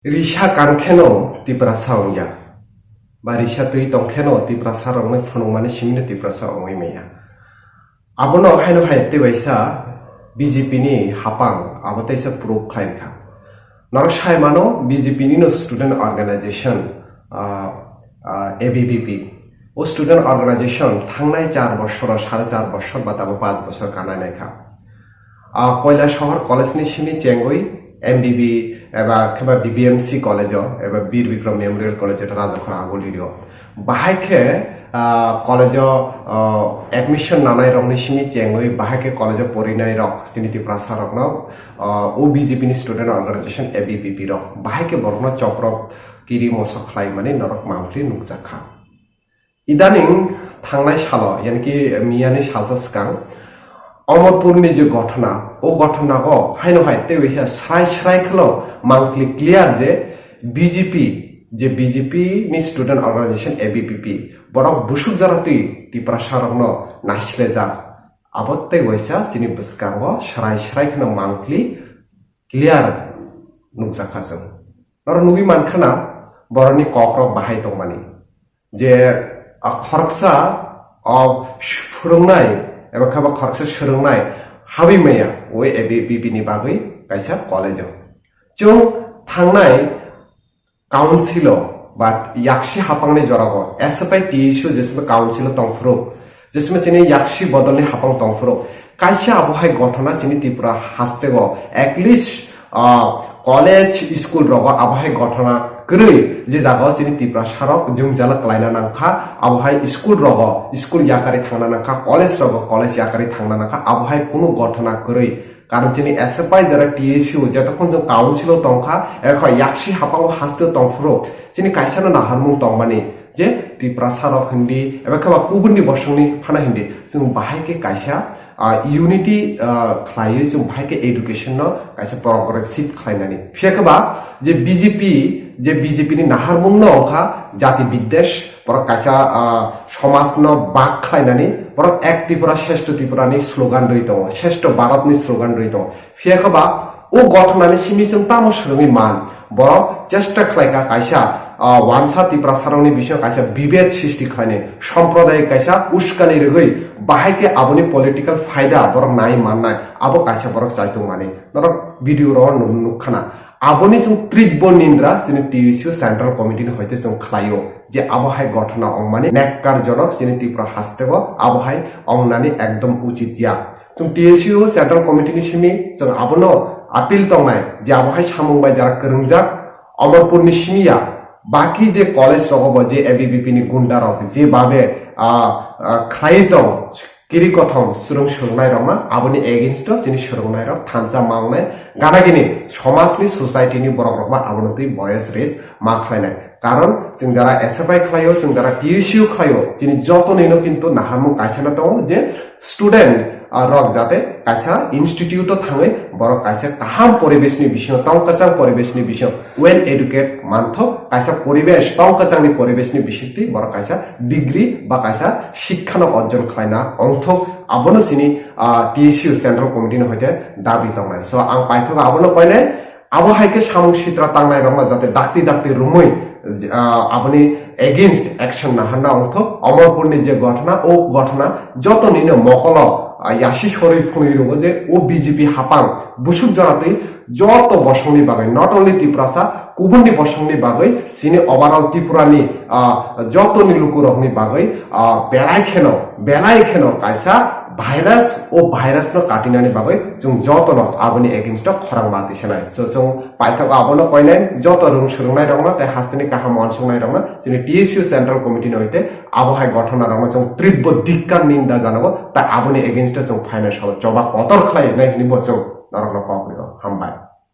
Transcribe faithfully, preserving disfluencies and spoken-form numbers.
Risa kan kheno Tiprasa wngya, ba risa twi tong kheno Tiprasa rokno phunukmani simino Tiprasa wngwi manya. Abono haino hai tei waisa B J P ni hapang abo teisa proof khlai rikha. Norok sai mano B J P nino student organization, ah, ah, A B V P. O student organization thangnai char bosoro, sare char bosor ba tabo panch bosor kanai naikha. Ah, Koilasohor college ni simi chengwi M B B eba kheba B B M C college o eba Bir Bikram Memorial College o rajakhor aguli rio. Bahai khe, ah, college o, ah, admission nanai rokni simi chengwi bahai khe college o porinai rok chini Tiprasa rokno, ah, o B J P ni student organization A B V P rok bahai khe borokno choprok kiri moso khlai mani norok mangpli nukjakha. Idaning thangnai salo, yani ki miyani salsa swkang, Omorpurni je ghotona, o ghotonago haino hai tei waisa srai srai kheno mangpli clear je B J P, je B J P ni student organization A B V P, borok busuk jora twi Tiprasa rokno naislejak. Abo tei waisa chini bwskango srai srai kheno mangpli clear nukjakha chwng. Norok nugwi mankha na borokni kokrok bahai tongmani. Je, a, khoroksa, o, phwrwngnai, eba khe ba khoroksa swrwngnai habwi maya, o A B V P ni bagwi kaisa college o. Chwng thangnai council o ba yaksi hapangni jorago S F I T S U jesme council o tongphuru, jesme chini yaksi bodolni hapang tongphuru, kaisa abo hai ghotona chini Tripura hasteo at least, ah, college, school rogo abo hai ghotona kwrwi je jagao chini Tiprasa rok jwngjal klaina nangkha, abo hai school rogo school yakarwi thangna nangkha, college rogo college yakarwi thangna nangkha, abo hai kunu ghotona kwrwi. Karon chini S F I jara T S U jotokhon jwng council o tongkha, ekho yaksi hapango hasteo tongphuru chini kaisano naharmung tongmani je Tiprasa rok hindi, eba khe ba kubunni bosongni phano hindi, chwng bahai khe kaisa ah, unity, ah, khlaiwi chwng bahai khe education no kaisa progressive khlainani. Phiya khe ba je B J P, je B J P ni naharmung no wngkha jati biddesh, borok kaisa, ah, somaj no bak khlainani, borok Ek Tripura Shreshtha Tripura ni slogan rwi tongo, Shreshtha Bharat ni slogan rwi tongo. Phiya khe ba o gothanani simi chwng tamo swrwngwi man, borok chesta khlaikha kaisa, ah, wansa Tiprasarokni bisingo kaisa bibed srishti khlainai, sampradayik kaisa uskani rwgwi bahai khe aboni political phaida borok nai mannai, abo kaisa borok chaitung mani. Norok video ro nuk-, nukkhana. Aboni chwng tibbo nindra chini T S U Central Committee ni hoite chwng khlaio je abo hai gothana ongmani nekkar jonok chini Tripura hasteo abo hai ongnani ekdom uchit ya. Chwng T S U Central Committee ni simi chwng abono appeal tongnai je abo hai samung bai jara kwrwngjak Omorpur ni simi ya, baki je college rogo bo je A B V P ni gunda rok je babe, ah, ah, khlai tong kiri kothom swrwng swrwngnai rokno aboni against o chini swrwngnai rok thansa ma wngnai gana gini somaj ni society ni borok rok ba abono twi voice raise ma khlainai. Karon chwng jara S F I khlaio, chwng jara T S U khlaio, chini joto nino kintu naharmung kaisa no tongo je student, ah, rok jate kaisa institute o thangwi borok kaisa kaham poribesh ni bisingo, tong kwchang poribesh ni bisingo, well educate manthok kaisa poribesh, tong kwchang ni poribesh ni bisingtwi borok kaisa degree ba kaisa shikha no orjon khlaina ongthok, abono chini, ah, T S U Central Committee ni hoite dabi tongnai. So ang paithak abono koinai, abo hai khe samung sitra tangnai rokno jate dakti dakti rumui, ah, aboni against action naharna ongthok. Omorpur ni je gothana, o gothana joto nino mokolo, ah, yasi sorwi phunui rwgo je o B J P hapang busuk jora twi joto bosongni bagwi, not only Tiprasa, kubunni bosongni bagwi, chini overall Tripura ni, ah, jotoni lukurokni bagwi, ah, belai kheno, belai kheno kaisa virus, o virus no katinani bagwi chwng jotono aboni against o khorang ma tisanai. So chwng paithak abono koinai joto rwng swrwngnai rokno tei hasteni kaham uansuknai rokno chini T S U Central Committee ni hoite abo hai gothana rokno chwng tibbo dikkar ninda janago, tei aboni against o chwng financial choba kotor khlai nai hinwi bo chwng norokno kok rio. Hambai.